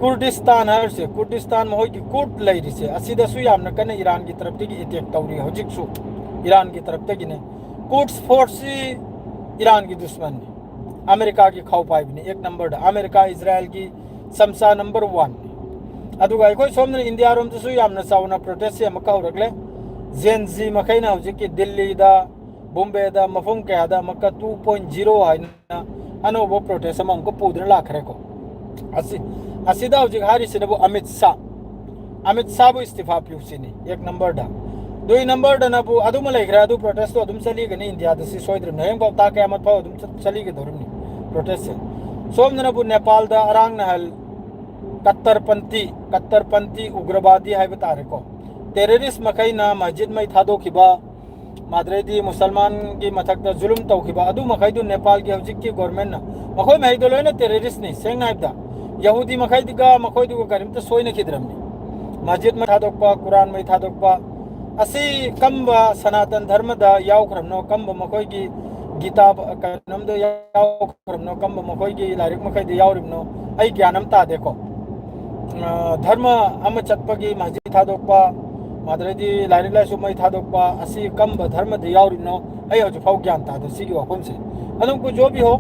ꯀꯨꯔꯗꯤꯁꯇꯥꯟ ꯍꯥꯏꯔꯤꯁꯦ, ꯀꯨꯔꯗꯤꯁꯇꯥꯟ ꯃꯈꯣꯏꯒꯤ ꯀꯨꯔꯗ ꯂꯩꯔꯤꯁꯦ, ꯑꯁꯤꯗꯁꯨ ꯌꯥꯝꯅ ꯀꯟꯅ ꯏꯔꯥꯟꯒꯤ ꯇꯔꯞꯇꯒꯤ ꯑꯦꯇꯦꯛ ꯇꯧꯔꯤ ꯍꯧꯖꯤꯛꯁꯨ꯫ ꯏꯔꯥꯟꯒꯤ ꯇꯔꯞꯇꯒꯤꯅꯦ꯫ ꯀꯨꯔꯗ ꯐꯣꯔꯁꯁꯤ ꯏꯔꯥꯟꯒꯤ ꯗꯨꯁꯃꯟꯅꯤ, ꯑꯃꯦꯔꯤꯀꯥꯒꯤ ꯈꯥꯎ ꯄꯥꯏꯕꯅꯤ ꯑꯦꯛ ꯅꯝꯕꯔꯗ꯫ ꯑꯃꯦꯔꯤꯀꯥ ꯏꯖꯔꯥꯌꯦꯜꯒꯤ ꯆꯝꯆꯥ ꯅꯝꯕꯔ ꯋꯥꯟꯅꯤ꯫ ꯑꯗꯨꯒ ꯑꯩꯈꯣꯏ ꯁꯣꯝꯗꯅ ꯏꯟꯗꯤꯌꯥꯔꯣꯝꯗꯁꯨ ꯌꯥꯝꯅ ꯆꯥꯎꯅ ꯄ꯭ꯔꯣꯇꯦꯁꯁꯦ ꯑꯃꯨꯛꯀ ꯍꯧꯔꯛꯂꯦ꯫ ꯖꯦꯟ ꯖꯤ ꯃꯈꯩꯅ ꯍꯧꯖꯤꯛꯀꯤ ꯗꯤꯜꯂꯤꯗ, ꯕꯣꯝꯕꯦꯗ, ꯃꯐꯝ ꯀꯌꯥꯗ ꯑꯃꯨꯛꯀ ꯇꯨ ꯄꯣꯏꯟ ꯖꯤꯔꯣ ꯍꯥꯏꯅ ꯑꯅꯧꯕ ꯄ꯭ꯔꯣꯇꯦꯁ ꯑꯃ ꯑꯃꯨꯛꯀ ꯄꯨꯗꯨꯅ ꯂꯥꯛꯈ꯭ꯔꯦꯀꯣ꯫ ꯑꯁꯤ, ꯑꯁꯤꯗ ꯍꯧꯖꯤꯛ ꯍꯥꯏꯔꯤꯁꯤꯅꯕꯨ ꯑꯃꯤꯠ ꯁꯥ, ꯑꯃꯤꯠ ꯁꯥꯕꯨ ꯏꯁꯇꯤꯐꯥ ꯄꯤꯌꯨ ꯁꯤꯅꯤ ꯑꯦꯛ ꯅꯝꯕꯔꯗ꯫ ꯗꯨꯏ ꯅꯝꯕꯔꯗꯅꯕꯨ ꯑꯗꯨꯃ ꯂꯩꯈ꯭ꯔꯦ, ꯑꯗꯨ ꯄ꯭ꯔꯣꯇꯦꯁꯇꯣ ꯑꯗꯨꯝ ꯆꯠꯂꯤꯒꯅꯤ ꯏꯟꯗꯤꯌꯥꯗ, ꯁꯤ ꯁꯣꯏꯗ꯭ꯔꯕꯅꯤ꯫ ꯍꯌꯦꯡꯐꯥꯎ ꯇꯥ ꯀꯌꯥꯃꯠ ꯐꯥꯎ ꯑꯗꯨꯝ ꯆꯠ-, ꯆꯠꯂꯤꯒꯗꯧꯔꯤꯕꯅꯤ ꯄ꯭ꯔꯣꯇꯦꯁꯁꯦ꯫ ꯁꯣꯝꯗꯅꯕꯨ ꯅꯦꯄꯥꯜꯗ ꯑꯔꯥꯡ ꯅꯍꯜ ꯀꯠꯇꯔꯄꯟꯊꯤ, ꯀꯠꯇꯔꯄꯟꯊꯤ ꯎꯒ꯭ꯔꯕꯥꯗꯤ ꯍꯥꯏꯕ ꯇꯥꯔꯦꯀꯣ, ꯇꯦꯔꯣꯔꯤꯁ ꯃꯈꯩꯅ ꯃꯁꯖꯤꯗ ꯃꯩ ꯊꯥꯗꯣꯛꯈꯤꯕ, ꯃꯥꯗ꯭ꯔꯦꯗꯤ ꯃꯨꯁꯜꯃꯥꯟꯒꯤ ꯃꯊꯛꯇ ꯖꯨꯂꯨꯝ ꯇꯧꯈꯤꯕ ꯑꯗꯨ ꯃꯈꯩꯗꯨ ꯅꯦꯄꯥꯜꯒꯤ ꯍꯧꯖꯤꯛꯀꯤ ꯒꯣꯔꯃꯦꯟꯅ, ꯃꯈꯣꯏ ꯃꯈꯩꯗꯣ ꯂꯣꯏꯅ ꯇꯦꯔꯣꯔꯤꯁꯅꯤ꯫ ꯁꯦꯡꯅ ꯍꯥꯏꯕꯗ, ꯌꯍꯨꯗꯤ ꯃꯈꯩꯗꯨꯒ ꯃꯈꯣꯏꯗꯨꯒ ꯀꯔꯤꯝꯇ ꯁꯣꯏꯅꯈꯤꯗ꯭ꯔꯕꯅꯤ꯫ ꯃꯁꯖꯤꯗ ꯃꯩ ꯊꯥꯗꯣꯛꯄ, ꯀꯨꯔꯥꯟ ꯃꯩ ꯊꯥꯗꯣꯛꯄ ꯑꯁꯤ ꯀꯝꯕ ꯁꯅꯥꯇꯟ ꯙꯔꯃꯗ ꯌꯥꯎꯈ꯭ꯔꯕꯅꯣ, ꯀꯝꯕ ꯃꯈꯣꯏꯒꯤ ꯒꯤꯇꯥ ꯀꯩꯅꯣꯝꯗ ꯌꯥꯎꯈ꯭ꯔꯕꯅꯣ, ꯀꯝꯕ ꯃꯈꯣꯏꯒꯤ ꯂꯥꯏꯔꯤꯛ ꯃꯈꯩꯗ ꯌꯥꯎꯔꯤꯕꯅꯣ, ꯑꯩ ꯒ꯭ꯌꯥꯟ ꯑꯃ ꯇꯥꯗꯦꯀꯣ꯫ ꯑ, ꯙꯔꯃ ꯑꯃ ꯆꯠꯄꯒꯤ ꯃꯁꯖꯤꯗ ꯊꯥꯗꯣꯛꯄ, ꯑꯗꯩꯗꯤ ꯂꯥꯏꯔꯤꯛ ꯂꯥꯏꯁꯨ ꯃꯩ ꯊꯥꯗꯣꯛꯄ ꯑꯁꯤ ꯀꯝꯕ ꯙꯔꯃꯗ ꯌꯥꯎꯔꯤꯕꯅꯣ, ꯑꯩ ꯍꯧꯖꯤꯛ ꯐꯥꯎ ꯒ꯭ꯌꯥꯟ ꯇꯥꯗꯦ ꯁꯤꯒꯤ ꯋꯥꯐꯝꯁꯦ꯫ ꯑꯗꯨꯝ ꯀꯨꯖꯣꯕꯤ ꯍꯣ,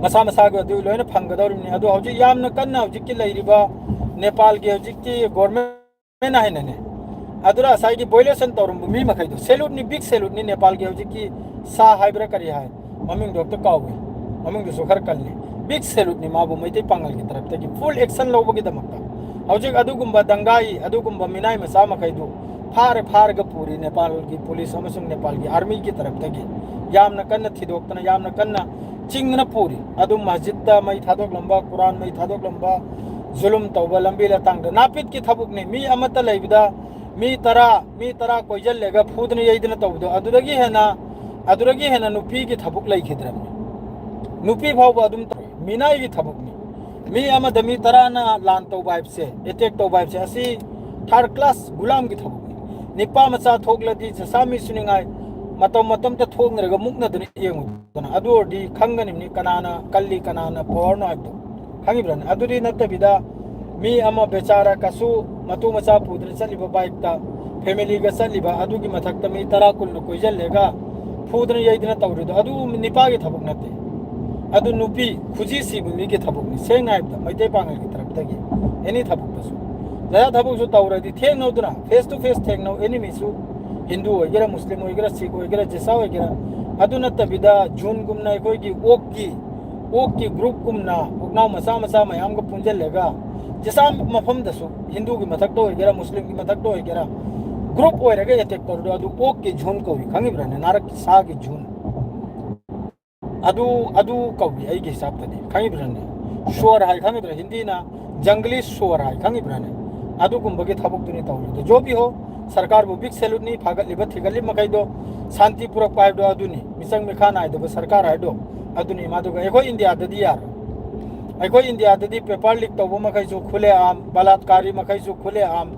ꯃꯁꯥ ꯃꯁꯥꯒꯤ ꯑꯗꯨ ꯂꯣꯏꯅ ꯐꯪꯒꯗꯧꯔꯤꯕꯅꯤ꯫ ꯑꯗꯣ ꯍꯧꯖꯤꯛ ꯌꯥꯝꯅ ꯀꯟꯅ ꯍꯧꯖꯤꯛꯀꯤ ꯂꯩꯔꯤꯕ ꯅꯦꯄꯥꯜꯒꯤ ꯍꯧꯖꯤꯛꯀꯤ ꯒꯣꯔꯃꯦꯟ ꯍꯥꯏꯅꯅꯦ, ꯑꯗꯨꯅ ꯉꯁꯥꯏꯒꯤ violation ꯇꯧꯔꯝꯕ ꯃꯤ ꯃꯈꯩꯗꯣ, salute ꯅꯤ, big salute ꯅꯤ ꯅꯦꯄꯥꯜꯒꯤ ꯍꯧꯖꯤꯛꯀꯤ ꯁꯥ ꯍꯥꯏꯕ꯭ꯔꯥ ꯀꯔꯤ ꯍꯥꯏ, ꯃꯃꯤꯡꯗꯣ ꯑꯝꯇ ꯀꯥꯎꯋꯤ, ꯃꯃꯤꯡꯗꯨꯁꯨ ꯈꯔ ꯀꯜꯂꯤ꯫ Big salute ꯅꯤ ꯃꯥꯕꯨ ꯃꯩꯇꯩ ꯄꯥꯉꯜꯒꯤ ꯇꯔꯞꯇꯒꯤ full action ꯂꯧꯕꯒꯤꯗꯃꯛꯇ꯫ ꯍꯧꯖꯤꯛ ꯑꯗꯨꯒꯨꯝꯕ ꯗꯪꯒꯥꯏ, ꯑꯗꯨꯒꯨꯝꯕ ꯃꯤꯅꯥꯏ ꯃꯆꯥ ꯃꯈꯩꯗꯨ ꯐꯥꯔꯦ, ꯐꯥꯔꯒ ꯄꯨꯔꯤ ꯅꯦꯄꯥꯜꯒꯤ ꯄꯨꯂꯤꯁ ꯑꯃꯁꯨꯡ ꯅꯦꯄꯥꯜꯒꯤ ꯑꯥꯔꯃꯤꯒꯤ ꯇꯔꯞꯇꯒꯤ꯫ ꯌꯥꯝꯅ ꯀꯟꯅ ꯊꯤꯗꯣꯛꯇꯅ, ꯌꯥꯝꯅ ꯀꯟꯅ ꯆꯤꯡꯗꯅ ꯄꯨꯔꯤ꯫ ꯑꯗꯨ ꯃꯁꯖꯤꯗꯇ ꯃꯩ ꯊꯥꯗꯣꯛꯂꯝꯕ, ꯀꯨꯔꯥꯟ ꯃꯩ ꯊꯥꯗꯣꯛꯂꯝꯕ, ꯖꯨꯂꯨꯝ ꯇꯧꯕ, ꯂꯝꯕꯤ ꯂꯇꯥꯡꯗ ꯅꯥꯄꯤꯠꯀꯤ ꯊꯕꯛꯅꯤ꯫ ꯃꯤ ꯑꯃꯠꯇ ꯂꯩꯕꯗ ꯃꯤ ꯇꯔꯥ, ꯃꯤ ꯇꯔꯥ ꯀꯣꯏꯁꯤꯜꯂꯒ ꯐꯨꯗꯅ ꯌꯩꯗꯅ ꯇꯧꯕꯗꯣ, ꯑꯗꯨꯗꯒꯤ ꯍꯦꯟꯅ, ꯑꯗꯨꯗꯒꯤ ꯍꯦꯟꯅ ꯅꯨꯄꯤꯒꯤ ꯊꯕꯛ ꯂꯩꯈꯤꯗ꯭ꯔꯕꯅꯤ꯫ ꯅꯨꯄꯤ ꯐꯥꯎꯕ ꯑꯗꯨꯝ ꯇꯧꯏ, ꯃꯤꯅꯥꯏꯒꯤ ꯊꯕꯛꯅꯤ꯫ ꯃꯤ ꯑꯃꯗ ꯃꯤ ꯇꯔꯥꯅ ꯂꯥꯟ ꯇꯧꯕ ꯍꯥꯏꯕꯁꯦ, ꯑꯦꯇꯦꯛ ꯇꯧꯕ ꯍꯥꯏꯕꯁꯦ, ꯑꯁꯤ ꯊꯥꯔꯠ ꯀ꯭ꯂꯥꯁ ꯒꯨꯂꯥꯝꯒꯤ ꯊꯕꯛꯅꯤ꯫ ꯅꯤꯄꯥ ꯃꯆꯥ ꯊꯣꯛꯂꯗꯤ ꯆꯆꯥ ꯃꯤ ꯁꯨꯅꯤꯡꯉꯥꯏ, ꯃꯇꯝ ꯃꯇꯝꯗ ꯊꯣꯛꯅꯔꯒ ꯃꯨꯛꯅꯗꯅ ꯌꯦꯡꯉꯨꯗꯅ, ꯑꯗꯨ ꯑꯣꯏꯔꯗꯤ ꯈꯪꯒꯅꯤꯕꯅꯤ ꯀꯅꯥꯅ ꯀꯜꯂꯤ, ꯀꯅꯥꯅ ꯄꯋꯥꯔꯅꯣ ꯍꯥꯏꯕꯗꯣ꯫ ꯈꯪꯉꯤꯕ꯭ꯔꯥꯅꯦ? ꯑꯗꯨꯗꯤ ꯅꯠꯇꯕꯤꯗ, ꯃꯤ ꯑꯃ ꯕꯦꯆꯥꯔꯥ ꯀꯁꯨ ꯃꯇꯨ ꯃꯆꯥ ꯄꯨꯗꯅ ꯆꯠꯂꯤꯕ ꯕꯥꯏꯛꯇ, ꯐꯦꯃꯤꯂꯤꯒ ꯆꯠꯂꯤꯕ, ꯑꯗꯨꯒꯤ ꯃꯊꯛꯇ ꯃꯤ ꯇꯔꯥ ꯀꯨꯟꯅ ꯀꯣꯏꯁꯤꯜꯂꯒ ꯐꯨꯗꯅ ꯌꯩꯗꯅ ꯇꯧꯔꯤꯗꯣ, ꯑꯗꯨ ꯅꯤꯄꯥꯒꯤ ꯊꯕꯛ ꯅꯠꯇꯦ꯫ ꯑꯗꯨ ꯅꯨꯄꯤ ꯈꯨꯖꯤ ꯁꯤꯕ ꯃꯤꯒꯤ ꯊꯕꯛꯅꯤ, ꯁꯦꯡꯅ ꯍꯥꯏꯕꯗ, ꯃꯩꯇꯩ ꯄꯥꯉꯜꯒꯤ ꯇꯔꯞꯇꯒꯤ ꯑꯦꯅꯤ ꯊꯕꯛꯇꯁꯨ꯫ ꯖꯒꯥ ꯊꯕꯛꯁꯨ ꯇꯧꯔꯗꯤ ꯊꯦꯡꯅꯧꯗꯅ, ꯐꯦꯁ ꯇꯨ ꯐꯦꯁ ꯊꯦꯡꯅꯧ, ꯑꯦꯅꯤꯃꯤꯁꯨ, ꯍꯤꯟꯗꯨ ꯑꯣꯏꯒꯦꯔꯥ, ꯃꯨꯁꯂꯤꯝ ꯑꯣꯏꯒꯦꯔꯥ, ꯁꯤꯈ ꯑꯣꯏꯒꯦꯔꯥ, ꯖꯤꯁꯥ ꯑꯣꯏꯒꯦꯔꯥ꯫ ꯑꯗꯨ ꯅꯠꯇꯕꯤꯗ, ꯖꯨꯟꯒꯨꯝꯅ ꯑꯩꯈꯣꯏꯒꯤ ꯑꯣꯛꯀꯤ, ꯑꯣꯛꯀꯤ ꯒ꯭ꯔꯨꯞꯀꯨꯝꯅ, ꯑꯣꯛꯅꯥꯎ ꯃꯆꯥ ꯃꯆꯥ ꯃꯌꯥꯝꯒ ꯄꯨꯟꯁꯤꯜꯂꯒ, ꯖꯤꯁꯥ ꯃꯐꯝꯗꯁꯨ, ꯍꯤꯟꯗꯨꯒꯤ ꯃꯊꯛꯇ ꯑꯣꯏꯒꯦꯔꯥ, ꯃꯨꯁꯂꯤꯝꯒꯤ ꯃꯊꯛꯇ ꯑꯣꯏꯒꯦꯔꯥ, ꯒ꯭ꯔꯨꯞ ꯑꯣꯏꯔꯒ ꯑꯦꯇꯦꯛ ꯇꯧꯔꯤꯗꯣ, ꯑꯗꯨ ꯑꯣꯛꯀꯤ ꯖꯨꯟ ꯀꯧꯏ, ꯈꯪꯉꯤꯕ꯭ꯔꯥꯅꯦ? ꯅꯥꯔꯛꯀꯤ ꯁꯥꯒꯤ ꯖꯨꯟ꯫ ꯑꯗꯨ, ꯑꯗꯨ ꯀꯧꯏ ꯑꯩꯒꯤ ꯍꯤꯁꯥꯕꯇꯗꯤ, ꯈꯪꯉꯤꯕ꯭ꯔꯥꯅꯦ? ꯁꯣꯔ ꯍꯥꯏ ꯈꯪꯉꯤꯕ꯭ꯔꯥ? ꯍꯤꯟꯗꯤꯅ ꯖꯪꯒꯂꯤ ꯁꯣꯔ ꯍꯥꯏ, ꯈꯪꯉꯤꯕ꯭ꯔꯥꯅꯦ? ꯑꯗꯨꯒꯨꯝꯕꯒꯤ ꯊꯕꯛꯇꯨꯅꯤ ꯇꯧꯔꯤꯗꯣ꯫ ꯖꯣ ꯚꯤ ꯍꯣ, ꯁꯔꯀꯥꯔꯕꯨ ꯕꯤꯛ ꯁꯦꯂꯨꯠꯅꯤ, ꯐꯥꯒꯠꯂꯤꯕ ꯊꯤꯒꯠꯂꯤꯕ ꯃꯈꯩꯗꯣ, ꯁꯥꯟꯇꯤ ꯄꯨꯔꯛꯄ ꯍꯥꯏꯕꯗꯣ ꯑꯗꯨꯅꯤ꯫ ꯃꯤꯆꯪ ꯃꯤꯈꯥ ꯅꯥꯏꯗꯕ ꯁꯔꯀꯥꯔ ꯍꯥꯏꯗꯣ ꯑꯗꯨꯅꯤ꯫ ꯃꯗꯨꯒ ꯑꯩꯈꯣꯏ ꯏꯟꯗꯤꯌꯥꯗꯗꯤ ꯌꯥꯔꯣꯏ꯫ ꯑꯩꯈꯣꯏ ꯏꯟꯗꯤꯌꯥꯗꯗꯤ ꯄꯦꯄꯔ ꯂꯤꯛ ꯇꯧꯕ ꯃꯈꯩꯁꯨ ꯈꯨꯂꯦ ꯑꯥꯝ, ꯕꯂꯥꯠꯀꯥꯔꯤ ꯃꯈꯩꯁꯨ ꯈꯨꯂꯦ ꯑꯥꯝ,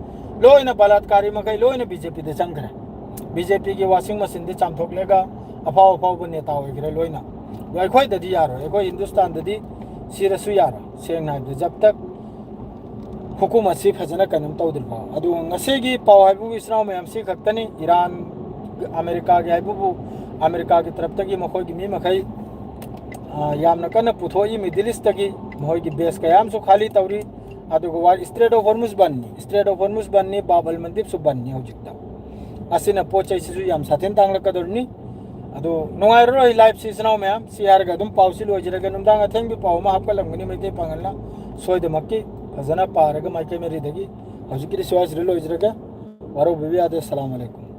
ꯂꯣꯏꯅ ꯕꯂꯥꯠꯀꯥꯔꯤ ꯃꯈꯩ ꯂꯣꯏꯅ ꯕꯤ ꯖꯦ ꯄꯤꯗ ꯆꯪꯈ꯭ꯔꯦ꯫ ꯕꯤ ꯖꯦ ꯄꯤꯒꯤ ꯋꯥꯁꯤꯡ ꯃꯦꯆꯤꯟꯗ ꯆꯥꯝꯊꯣꯛꯂꯒ ꯑꯐꯥꯎ ꯑꯐꯥꯎꯕ ꯅꯦꯇꯥ ꯑꯣꯏꯈ꯭ꯔꯦ ꯂꯣꯏꯅ꯫ ꯑꯗꯣ ꯑꯩꯈꯣꯏꯗꯗꯤ ꯌꯥꯔꯣꯏ, ꯑꯩꯈꯣꯏ ꯍꯤꯟꯗꯨꯁꯇꯥꯟꯗꯗꯤ ꯁꯤꯔꯁꯨ ꯌꯥꯔꯣꯏ꯫ ꯁꯦꯡꯅ ꯍꯥꯏꯕꯗ, ꯖꯕ ꯇꯛ ꯍꯨꯀꯨꯃꯠꯁꯤ ꯐꯖꯅ ꯀꯩꯅꯣꯝ ꯇꯧꯗ꯭ꯔꯤꯐꯥꯎ꯫ ꯑꯗꯨꯒ ꯉꯁꯤꯒꯤ ꯄꯥꯎ ꯍꯥꯏꯕꯕꯨ ꯏꯆꯤꯟ ꯏꯅꯥꯎ ꯃꯌꯥꯝꯁꯤ ꯈꯛꯇꯅꯤ꯫ ꯏꯔꯥꯟ, ꯑꯃꯦꯔꯤꯀꯥꯒꯤ ꯍꯥꯏꯕꯕꯨ, ꯑꯃꯦꯔꯤꯀꯥꯒꯤ ꯇꯔꯞꯇꯒꯤ ꯃꯈꯣꯏꯒꯤ ꯃꯤ ꯃꯈꯩ, ꯑ, ꯌꯥꯝꯅ ꯀꯟꯅ ꯄꯨꯊꯣꯛꯏ ꯃꯤꯗꯜ ꯏꯁꯇꯒꯤ꯫ ꯃꯈꯣꯏꯒꯤ ꯕꯦꯁ ꯀꯌꯥ ꯑꯃꯁꯨ ꯈꯥꯂꯤ ꯇꯧꯔꯤ꯫ ꯑꯗꯨꯒ ꯋꯥ-, ꯏꯁꯇ꯭ꯔꯦꯠ ꯑꯣꯐ ꯍꯣꯔꯃꯨꯖ ꯕꯟꯅꯤ, ꯏꯁꯇ꯭ꯔꯦꯠ ꯑꯣꯐ ꯍꯣꯔꯃꯨꯖ ꯕꯟꯅꯤ, ꯕꯥꯕ ꯑꯜ ꯃꯟꯗꯤꯞꯁꯨ ꯕꯟꯅꯤ ꯍꯧꯖꯤꯛꯇ꯫ ꯑꯁꯤꯅ ꯄꯣꯠ ꯆꯩꯁꯤꯁꯨ ꯌꯥꯝ ꯁꯥꯊꯤꯅ ꯇꯥꯡꯂꯛꯀꯗꯧꯔꯤꯅꯤ꯫ ꯑꯗꯣ ꯅꯨꯡꯉꯥꯏꯔꯔꯣꯏ ꯂꯥꯏꯐꯁꯤ, ꯏꯆꯤꯟ ꯏꯅꯥꯎ ꯃꯌꯥꯝ꯫ ꯁꯤ ꯍꯥꯏꯔꯒ ꯑꯗꯨꯝ ꯄꯥꯎꯁꯤ ꯂꯣꯏꯖꯔꯒꯦ꯫ ꯅꯨꯡꯗꯥꯡ ꯑꯊꯦꯡꯕꯤ ꯄꯥꯎ ꯑꯃ ꯍꯥꯞꯀꯠꯂꯝꯒꯅꯤ ꯃꯩꯇꯩ ꯄꯥꯉꯜꯅ ꯁꯣꯏꯗꯃꯛꯀꯤ꯫ ꯐꯖꯅ ꯄꯥꯔꯒ ꯃꯥꯏꯀꯩ ꯃꯔꯤꯗꯒꯤ꯫ ꯍꯧꯖꯤꯛꯀꯤꯗꯤ ꯁ꯭ꯋꯥꯏꯁꯤꯗ ꯂꯣꯏꯖꯔꯒꯦ꯫ ꯋꯥꯔꯧꯕꯤꯕ ꯌꯥꯗꯦ꯫ ꯑꯁꯂꯥꯃꯨ ꯑꯂꯩꯀꯨꯝ꯫